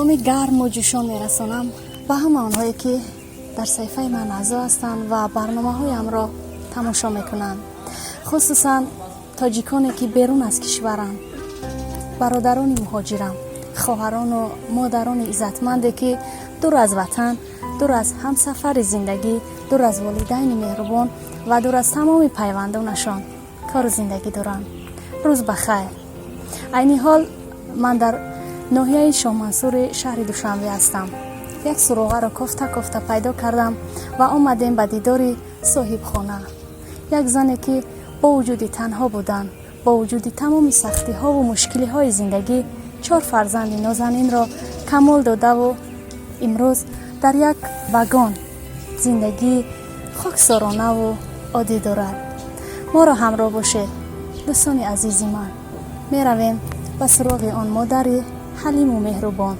Саломи гарму ҷӯшон мерасонам ба ҳама онҳое, ки дар саҳифаи ман аъзо ҳастанд ва барномаҳоямро тамошо мекунанд, хусусан тоҷиконе, ки берун аз кишваранд, бародарони муҳоҷирам, хоҳарону модарони иззатманде, ки дур аз ватан, дур аз ҳамсафари зиндагӣ, дур аз волидайни меҳрубон ва дур аз тамоми пайвандонашон кору зиндагӣ доранд. Рӯз ба хайр! Айни ҳол ман дар ноҳияи Шоҳмансури шаҳри Душанбе ҳастам. Як суроғаро кофта кофта пайдо кардам ва омадем ба дидори соҳибхона, як зане, ки бо вуҷуди танҳо будан, бо вуҷуди тамоми сахтиҳову мушкилиҳои зиндагӣ, чор фарзанди нозанинро камол додаву имрӯз дар як вагон зиндагии хоксоронаву оддӣ дорад. Моро ҳамроҳ бошед, дӯстони азизи ман. Меравем ба суроғи он модари ҳалиму меҳрубон.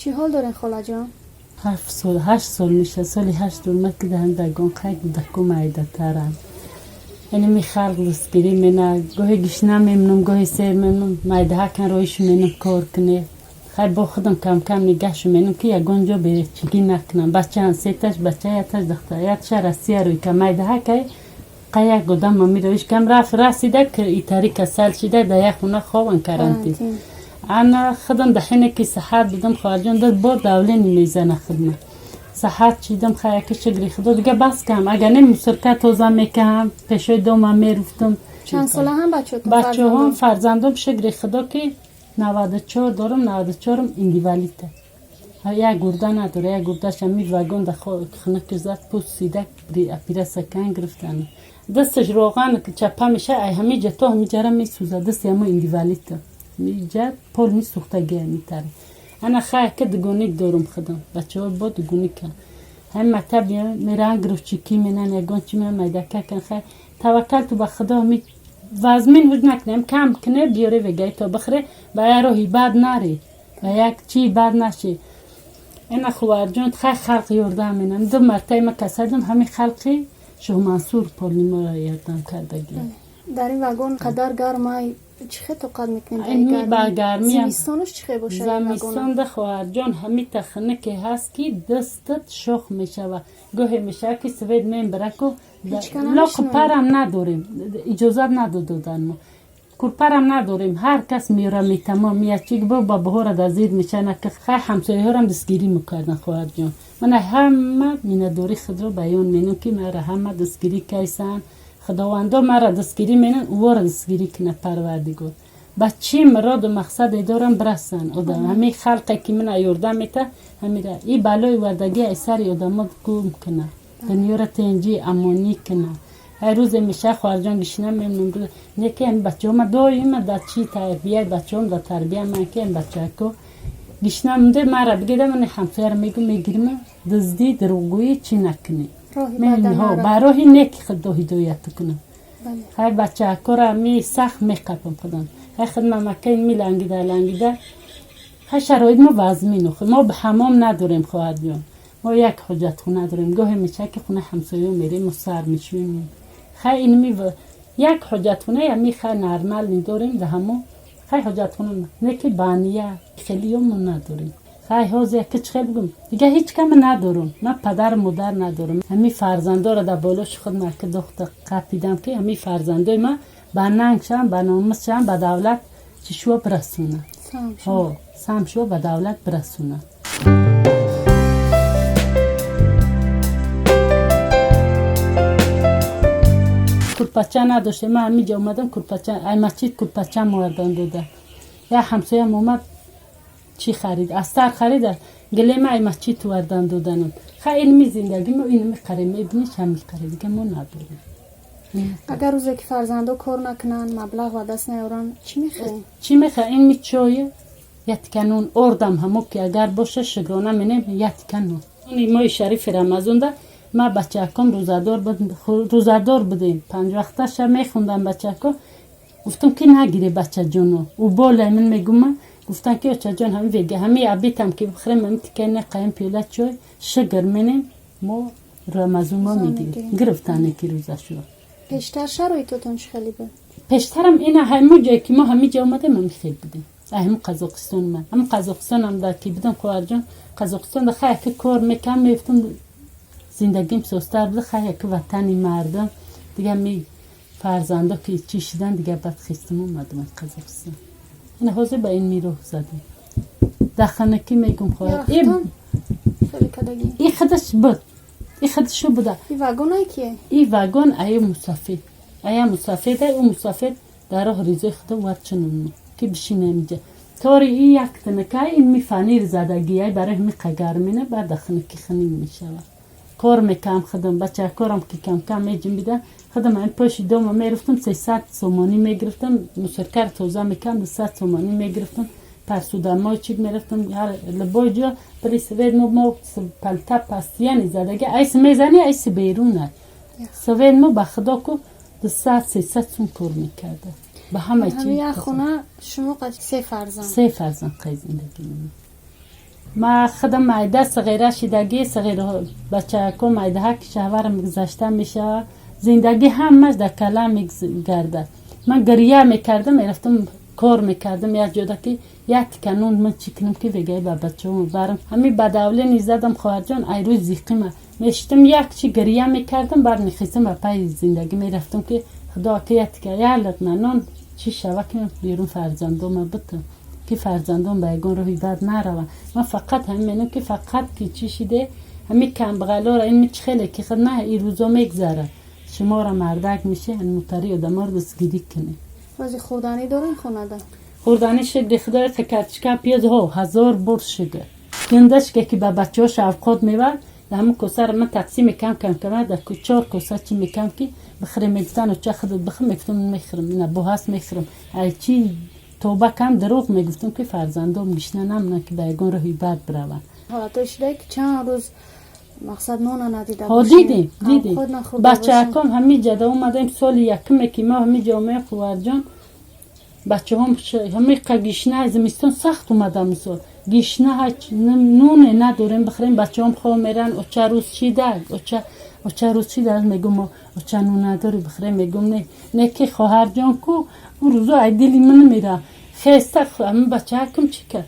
Чӣ ҳол дорен, холаҷон? 7 сол, 8 сол меша. Соли 8 омад, ки даҳам дагон қай кӯдаку майдатарам. Яъне ми халқ дастгирӣ мена, гоҳе гишна мемонам, гоҳе сер мемонам, майдаҳакан роҳишу менам, кор куне. Хай, бо худам камкам нигаҳшу менам, ки ягон ҷо бечигӣ накунам. Бачаам сеташ, бача яташ духтар, ятша Россия рӯй ка, майдаҳакай қай як одам ами роҳиш кам рафт, расида, итари касал шида, дар як хона хобан, карантин. Ана худам дахине ки саҳат будам, хоҳарҷон, дад бо давление мезана. Худма саҳат чидам, хаяки, шукри худо, дига бас кам. Агар не, мусорка тоза мекаҳам, пешои дома меруфтам. Чанд сола ҳам бачаҳотон? Бачаҳом, фарзандом, шукри худо, ки 94 дорам, 94-м инвалида, як гурда надора, як гурдаша ми вагон да хунук зад, пӯст сида, операция кан гирифтан. Дасташ роған чапа меша, ай ҳамиҷа то ҳамиҷара месӯза. Дасти ҳамо инвалида миҷа полни сӯхтагия митаре. Ана хай, ка дугоник дорум худам, бачаҳо бо дугоника ҳами мактаб мераан, грузчикӣ менан, ягон чи менан, майдакакан. Хай, таваккалту ба худо, ми вазмин ҳуҷ накунем, кам куне, биёре, вегай то бихӯре, ба як роҳи бад наре, ба як чи бад наши. Ина, хуварҷон, хай, халқ ёрдам менан. Ду мартаи ма касадам, ҳами халқи Шоҳмансур полниморо ёрдам кардагӣ. Дар ин вагон қадар гармай, чӣ хел тоқат мекунед? Ба гармиам. Зимистонаш чӣ хел бошад? Зимистонда, хоҳарҷон, ҳамита хунуке ҳаст, ки дастат шох мешава. Гоҳе мешава, ки свет мебараку, лоқу парам надорем, иҷозат надододан, мо курпарам надорем. Ҳар кас меёра, метамом миячик бо ба баҳора дар зир мешана. Хай, ҳамсояҳорам дастгирӣ мекардан. Хоҳарҷон, мана ҳама миннатдории худро баён менам, ки мара ҳама дастгирӣ кайсан. Худовандо мара дастгирӣ менан, ӯвора дастгирӣ кунад Парвардигор. Ба чӣ муроду мақсаде дорам бирасан одам, ҳамин халқе, ки мана ёрдам мета, ҳамира и балои вардагӣ ай сари одамо гум куна, дунёра тенҷӣ амонӣ куна. Ҳар рӯзе меша, хоҳарҷон, гишина мемонам, не ки ҳами бачаҳома доима дар чӣ тарбияи бачаҳом, дар тарбия ман, ки ҳами бачаҳако гишна монде, мара бигеда, ман ҳамсояра мегӯм, мегирма, дуздӣ, дурӯғгӯӣ чӣ накунӣ, ба роҳи неки худо ҳидоят кунам. Хай, бачаҳакора ми сахт меқапам худам. Хай, худма макаи ми лангида лангида. Хай, шароит мо вазмин, мо ҳамом надорем, хоҳарҷон, мо як ҳоҷатхона дорем. Гоҳе меша, ки хонаи ҳамсоё мерем, мо сар мешӯем. Хай, инми як ҳоҷатхона ми, хай, нормал дорем да ҳамо. Хай, ҳоҷатхона не, ки бания хелиёмо надорем. Хай ҳозир яке чӣ хел бигӯм, дига ҳеҷ кама надорум, ман падару модар надорум. Ҳамин фарзандоро дар болоши худ мака дохта қапидам, ки ҳамин фарзандои ман ба нанг шаванд, ба номус шаванд, ба давлат чишуа бирасонанд, самшуа ба давлат бирасонанд. Курпача надоштем, ман ҳаминҷа омадам, курпача ай масҷид курпача мовардан дода. Як ҳамсоям омад, чӣ харид, астар харида, гилема ай масҷид тувардан доданам. Ха илми зиндагӣ мо инми қарем, мебиниш, ҳами қаре, дига мо надорем. Агар рӯзе ки фарзандо кор накунанд, маблағ ба даст наёранд, чӣ мехӯрем? Чӣ мехӯрем? Инми чой, як тика нон, ордам ҳамо ки агар боша, шукрона менем, як тика нон. Моҳи шарифи Рамазонда ма бачааком рӯзадор будем, панҷвақташа мехондам. Бачако гуфтам ки нагире, бачаҷоно, ӯ болай ман мегума. Гуфтам ки очаҷон, ҳами вега ҳами абитам ки бихӯрем, ҳами тикаи неқаем пиёла чой шигр менем, мо Рамазон мо мегирем. Гирифтане ки рӯзашро. Пештар шароитотон чӣ хеле буд? Пештарам ина ҳамун ҷое ки мо ҳамин ҷо омадем, ҳами хел будем. Ҳамун Қазоқистон, ман ҳамун Қазоқистонам дар ки будам, хоҳарҷон, Қазоқистон да хай ки кор мекардам, мефтам, зиндагим созтар буд. Хай яки ватани мардум, дига ми фарзандо ки чӣ шидан, дига баъд хистам омадам аз Қазоқистон. Ина ҳозир ба ин мироҳ задем. Даханакӣ мегум, хоҳар, и худаш буд, и худашо буда. И вагон кие? И вагон аю мусафид, ая мусафид, ӯ мусафид дар роҳ ризои худо варчунум ки бишинем инҷа. Тори и як тинакай ин ми фанир задагиай, барои ҳами қагармина, баъд даханаки хунин мешавад. Кор мекардам худам, бачакорам ки камкам меҷунбидам, худам ҳамин поши дома мерафтам, 300 сомонӣ мегирифтам, мусоркаро тоза мекардам, 200 сомонӣ мегирифтам, парсудамо чӣ мерафтам, ҳар любой ҷо. При свет мо палта пастияни задаги, айси мезани, айси берун свет мо, ба худо ку 200-300 сум кор мекарда ба ҳама чи. Як хона шумо се фарзанд? Се фарзанд қай зиндагӣ. Ма худам майда сағира шидагӣ, сағира бачако майдаҳа ки шавҳарам гузашта мешава, зиндагӣ ҳамаш дар кала мегардад. Ман гиря мекардам, мерафтам, кор мекардам як ҷода, ки як тика нон ман чӣ кунам, ки вегаи ба бачаҳо барам. Ҳамин бадавлени задам, хоҳарҷон, ай рӯи зиқима мешитам, як чи гиря мекардам, баъд мехестам, ба пайи зиндагӣ мерафтам, ки худо ки як тика, як луқма нон чӣ шава, ки берун фарзандома битам, ки фарзандон ба ягон роҳи бад нараванд. Ман фақат ҳамин менам, ки фақат ки чӣ шиде, ҳамин камбағалора ин чи хеле ки худ на ин рӯзо мегзарад, шуморо мардак мише, мутари одаморо дастгирӣ кунед. Ҳозир хӯрданӣ дорем хонада? Хӯрданӣ, шукри худои, картишка, пиёз ҳо, ҳазор бор шукр. Гандашка ки ба бачаҳош авқот мевард, ҳамун косаро ман тақсим мекардам, кам кама дар чор коса чӣ мекардам, ки бихӯрем. Мегуфтан: «Оча, худат бихӯр». Мегуфтам: «Мехӯрам, ина бо ҳаст, мехӯрам». Ай чӣ тоба кам дурӯғ мегуфтам, ки фарзандом гишна намонанд, ки ба ягон роҳи бад бираванд. Ҳолатое шуда, ки чанд рӯз мақсад нона надида? Ҳо, дидем, дидем. Бачааком ҳамин ҷада омадем, соли якуме ки мо ҳамин ҷо омаем, хуварҷон, бачаҳом ҳамиқа гишна, зимистон сахт омада, мисол гишна, нуне надорем бихӯрем. Бачаҳом хоб меран: «Оча, рӯз шида, оча, оча, рӯз шида». Мегум: «Оча, нун надорӣ бихӯрем?» Мегум: «Не». Не ки, хоҳарҷон, ку ӯ рӯзо ай дили ман мера хеста. Ҳамин бачаакум чӣ кард?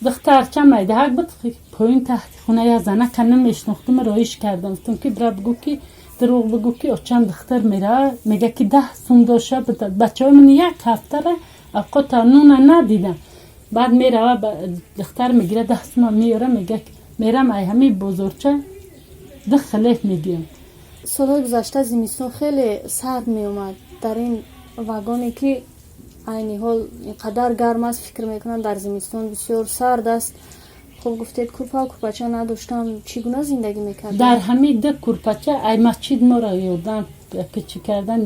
Духтарча майдаҳак буд, поин таҳти хона як занака намешнохтум, роиш кардам, гуфтам ки бира бигӯ, ки дурӯғ бигӯ, ки очам духтар мерава, мега ки 10 сум доша. Бачаҳои ман як ҳафтара авқота нуна надидам. Баъд мерава, духтар мегира, 10 сума меёра, мега: «Мерам ай ҳамин бозорча ду хлеб мегирам». Солҳои гузашта зимистон хеле сард меомад. Дар ин вагоне ки айни ҳол ин қадар гарм аст, фикр мекунам, дар зимистон бисёр сард аст. Хуб, гуфтед, курпа курпача надоштам, чӣ гуна зиндагӣ мекардед? Дар ҳамин ду курпача ай масҷид моро ёрдам ки чӣ кардан,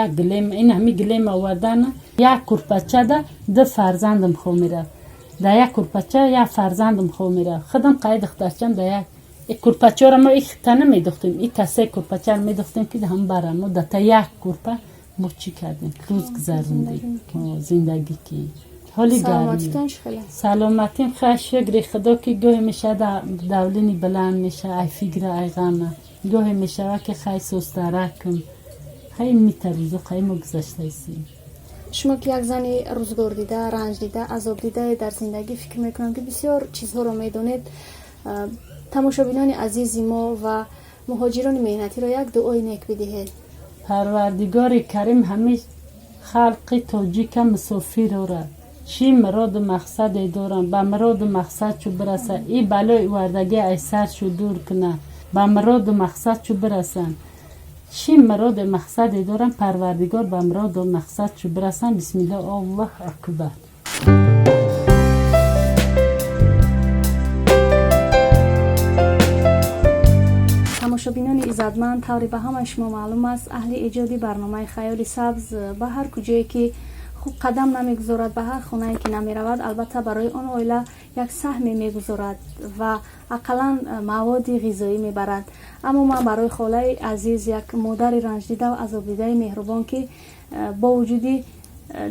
як гилем, ин ҳамин гилем овардан, як курпачада ду фарзандам хоб мерафт, дар як курпача як фарзандам хоб мерафт, худам қай духтарчам дар як курпачаро мо ихта намедухтем, и тасе курпачаро медухтем, ки ҳам бара мо дата як курпа мо чӣ кардем, рӯз гузарондем, зиндагӣ ки ҳоли гармӣ. Саломатим хай, шукри худо, ки гоҳе мешавад давление баланд мешавад, ай фикра, ай ғама, гоҳе мешавад ки хай состаракм, хай мита рӯзо хай мо гузаштаистем. Шумо ки як зани рӯзгор дида, ранҷ дида, азоб дида дар зиндагӣ, фикр мекунам, ки бисёр чизҳоро медонед. Тамошобинони азизи мо ва муҳоҷирони меҳнатиро як дуои нек бидиҳед. Парвардигори Карим ҳамин халқи тоҷика мусофир орад. Чӣ муроду мақсаде дорам, ба муроду мақсад чу бираса, и балои овардагӣ ай саршу дур куна, ба муроду мақсад чу бирасанд. Чӣ муроду мақсаде дорам, Парвардигор ба муроду мақсад чу бирасанд. Бисмиллоҳ, Аллоҳ акбар. Тамошобинони иззатманд, тавре ба ҳамаи шумо маълум аст, аҳли эҷоди барномаи Хаёли сабз ба ҳар куҷое ки хуб қадам намегузорад, ба ҳар хонае ки намеравад, албатта барои он оила як саҳме мегузорад ва ақаллан маводи ғизоӣ мебарад. Аммо ман барои холаи азиз, як модари ранҷдида ва азобдидаи меҳрубон, ки бо вуҷуди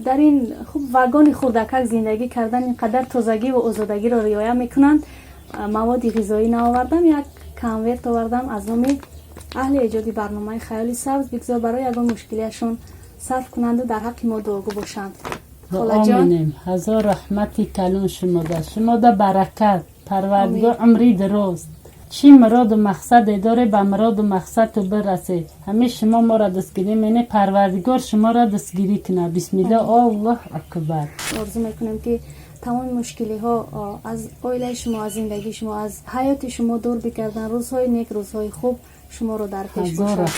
дар ин хуб вагони хурдакак зиндагӣ кардан ин қадар тозагӣ ва озодагиро риоя мекунанд, маводи ғизоӣ наовардам, як конверт овардам аз номи аҳли эҷоди барномаи Хаёли сабз. Бигзор барои ягон мушкилиашон сарф кунанду дар ҳаққи мо дуогӯ бошанд. Холаҷон, ҳазор раҳмати калон шумода, шумода баракат, Парвардигор умри дароз. Чӣ муроду мақсаде доре, ба муроду мақсадту бирасе. Ҳамин шумо моро дастгирӣ мене, Парвардигор шуморо дастгирӣ кунад. Бисмиллоҳ, Аллоҳ акбар. Орзу мекунем, ки тамоми мушкилиҳо аз оилаи шумо, аз зиндагии шумо, аз ҳаёти шумо дур бигарданд. Рӯзҳои нек, рӯзҳои хуб шуморо дар пеш бошад.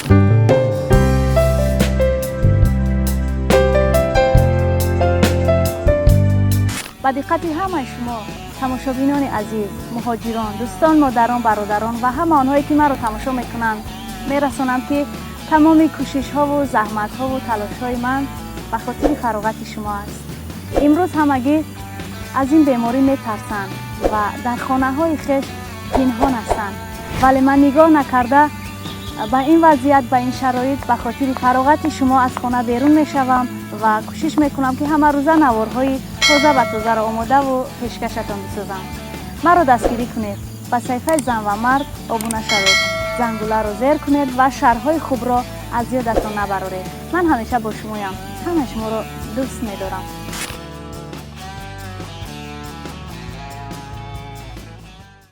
Ба диққати ҳамаи шумо тамошобинони азиз, муҳоҷирон, дӯстон, модарон, бародарон ва ҳама онҳое ки маро тамошо мекунанд мерасонам, ки тамоми кӯшишҳову заҳматҳову талошҳои ман ба хотири фароғати шумо аст. Имрӯз ҳамагӣ аз ин беморӣ метарсанд ва дар хонаҳои хеш пинҳон ҳастанд, вале ман нигоҳ накарда ба ин вазъият, ба ин шароит, ба хотири фароғати шумо аз хона берун мешавам ва кӯшиш мекунам, ки ҳамарӯза наворҳои тоза ба тозаро омодаву пешкашатон бисозам. Маро дастгирӣ кунед, ба саҳифаи Зан ва мард обуна шавед, зангуларо зер кунед ва шарҳҳои хубро аз ёдатон набароред. Ман ҳамеша бо шумоям, ҳама шуморо дӯст медорам.